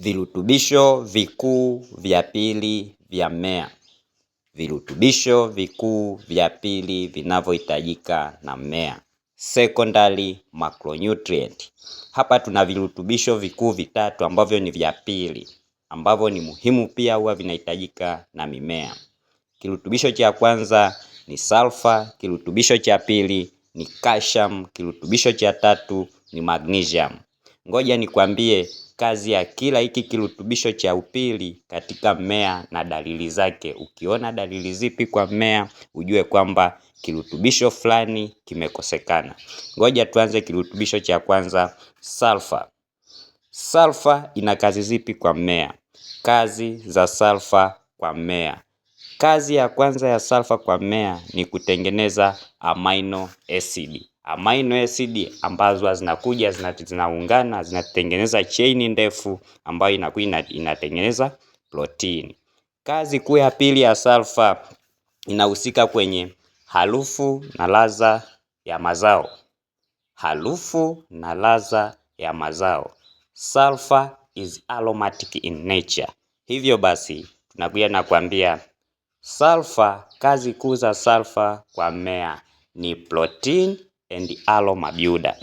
Virutubisho vikuu vya pili vya mmea. Virutubisho vikuu vya pili vinavyohitajika na mmea. Secondary macronutrient. Hapa tuna virutubisho vikuu vitatu ambavyo ni vya pili, ambavyo ni muhimu pia huwa vinahitajika na mimea. Kirutubisho cha kwanza ni sulfur, kirutubisho cha pili ni calcium, kirutubisho cha tatu ni magnesium. Ngoja nikwambie kazi ya kila hiki kirutubisho cha upili katika mmea na dalili zake. Ukiona dalili zipi kwa mmea, ujue kwamba kirutubisho fulani kimekosekana. Ngoja tuanze kirutubisho cha kwanza, sulfur. Sulfur ina kazi zipi kwa mmea? Kazi za sulfur kwa mmea. Kazi ya kwanza ya sulfur kwa mmea ni kutengeneza amino acid. Amino acid ambazo zinakuja zinaungana zinatengeneza chain ndefu ambayo inakuwa inatengeneza protini. Kazi kuu ya pili ya sulfur inahusika kwenye harufu na ladha ya mazao. Harufu na ladha ya mazao. Sulfur is aromatic in nature. Hivyo basi tunakuja na kuambia sulfur, kazi kuu za sulfur kwa mmea ni protein and aroma builder.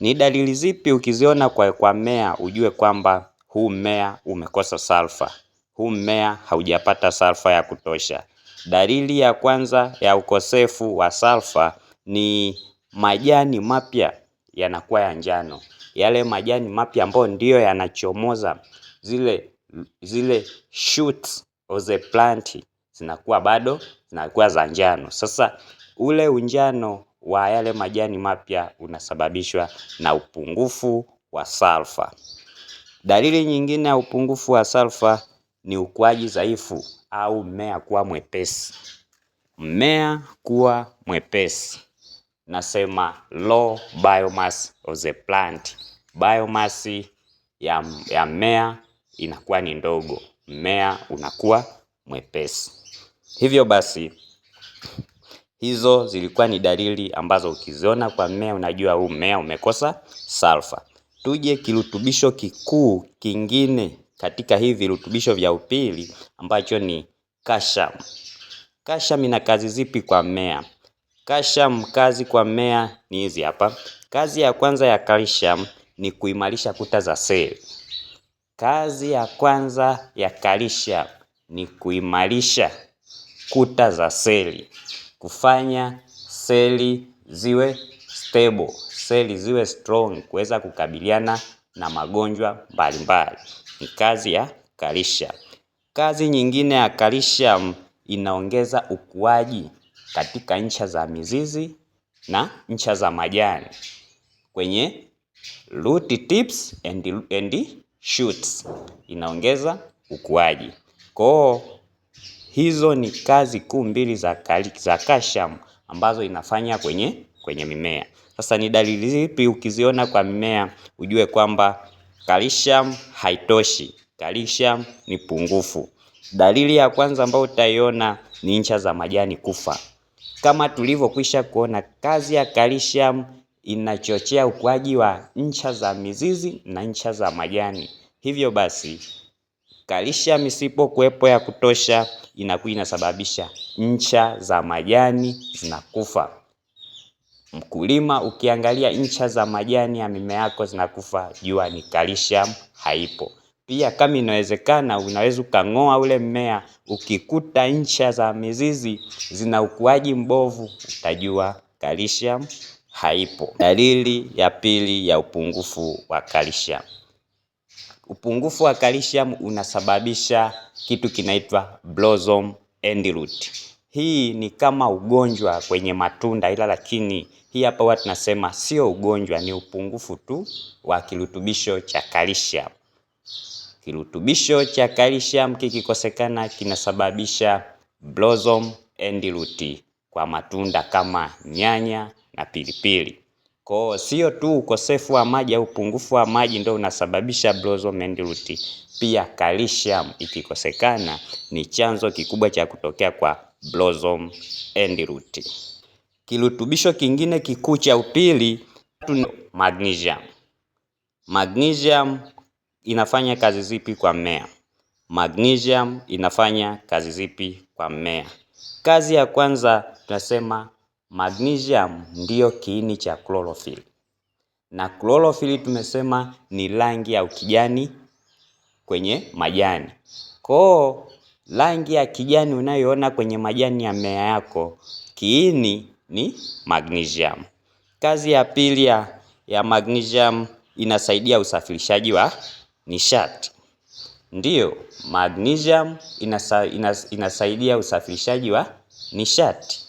Ni dalili zipi ukiziona kwa mmea ujue kwamba huu mmea umekosa sulfur, huu mmea haujapata sulfur ya kutosha? Dalili ya kwanza ya ukosefu wa sulfur ni majani mapya yanakuwa ya njano. Yale majani mapya ambayo ndiyo yanachomoza, zile shoots of the plant zinakuwa bado zinakuwa za njano. Sasa ule unjano wa yale majani mapya unasababishwa na upungufu wa sulfur. Dalili nyingine ya upungufu wa sulfur ni ukuaji dhaifu au mmea kuwa mwepesi. Mmea kuwa mwepesi, nasema low biomass of the plant. Biomass ya mmea inakuwa ni ndogo, mmea unakuwa mwepesi. Hivyo basi hizo zilikuwa ni dalili ambazo ukiziona kwa mmea unajua huu mmea umekosa sulfur. Tuje kirutubisho kikuu kingine katika hivi virutubisho vya upili ambacho ni calcium. Calcium ina kazi zipi kwa mmea? Calcium kazi kwa mmea ni hizi hapa. Kazi ya kwanza ya calcium ni kuimarisha kuta za seli. Kazi ya kwanza ya calcium ni kuimarisha kuta za seli, kufanya seli ziwe stable, seli ziwe strong, kuweza kukabiliana na magonjwa mbalimbali. Ni kazi ya calcium. Kazi nyingine ya calcium inaongeza ukuaji katika ncha za mizizi na ncha za majani kwenye root tips and shoots, inaongeza ukuaji. Kwa hizo ni kazi kuu mbili za calcium ambazo inafanya kwenye mimea. Sasa ni dalili zipi ukiziona kwa mimea ujue kwamba calcium haitoshi, calcium ni pungufu? Dalili ya kwanza ambayo utaiona ni ncha za majani kufa. Kama tulivyokwisha kuona, kazi ya calcium inachochea ukuaji wa ncha za mizizi na ncha za majani. Hivyo basi calcium isipokuwepo ya kutosha inakuwa inasababisha ncha za majani zinakufa. Mkulima, ukiangalia ncha za majani ya mimea yako zinakufa, jua ni calcium haipo. Pia kama inawezekana, unaweza ukang'oa ule mmea, ukikuta ncha za mizizi zina ukuaji mbovu, utajua calcium haipo. Dalili ya pili ya upungufu wa calcium. Upungufu wa calcium unasababisha kitu kinaitwa blossom end rot. Hii ni kama ugonjwa kwenye matunda ila lakini hii hapa huwa tunasema sio ugonjwa, ni upungufu tu wa kirutubisho cha calcium. Kirutubisho cha calcium kikikosekana kinasababisha blossom end rot kwa matunda kama nyanya na pilipili. Kwa sio tu ukosefu wa maji au upungufu wa maji ndio unasababisha blossom end rot, pia calcium ikikosekana ni chanzo kikubwa cha kutokea kwa blossom end rot. Kirutubisho kingine kikuu cha upili magnesium. Magnesium inafanya kazi zipi kwa mmea? Magnesium inafanya kazi zipi kwa mmea? Kazi ya kwanza tunasema magnesium ndiyo kiini cha chlorophyll. Na chlorophyll tumesema ni rangi ya ukijani kwenye majani. Koo rangi ya kijani unayoona kwenye majani ya mmea yako, kiini ni magnesium. Kazi ya pili ya magnesium inasaidia usafirishaji wa nishati. Ndiyo, magnesium inasaidia usafirishaji wa nishati.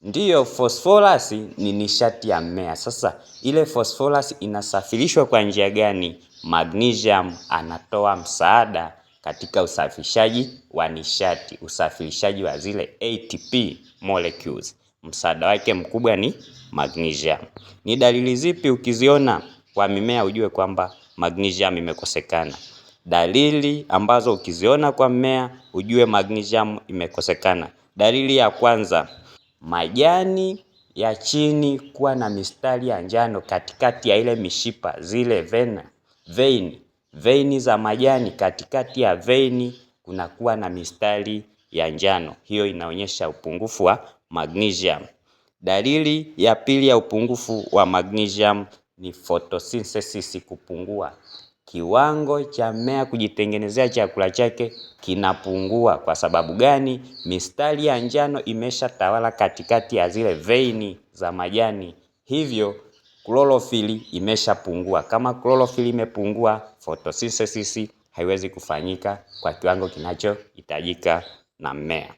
Ndiyo, phosphorus ni nishati ya mmea. Sasa ile phosphorus inasafirishwa kwa njia gani? Magnesium anatoa msaada katika usafirishaji wa nishati, usafirishaji wa zile ATP molecules. Msaada wake mkubwa ni magnesium. Ni dalili zipi ukiziona kwa mimea ujue kwamba magnesium imekosekana? Dalili ambazo ukiziona kwa mmea ujue magnesium imekosekana. Dalili ya kwanza, majani ya chini kuwa na mistari ya njano katikati ya ile mishipa, zile vena, veini, veini za majani, katikati ya veini kunakuwa na mistari ya njano. Hiyo inaonyesha upungufu wa magnesium. Dalili ya pili ya upungufu wa magnesium ni photosynthesis kupungua. Kiwango cha mmea kujitengenezea chakula chake kinapungua. Kwa sababu gani? Mistari ya njano imeshatawala katikati ya zile veini za majani, hivyo klorofili imeshapungua. Kama klorofili imepungua, photosynthesis haiwezi kufanyika kwa kiwango kinachohitajika na mmea.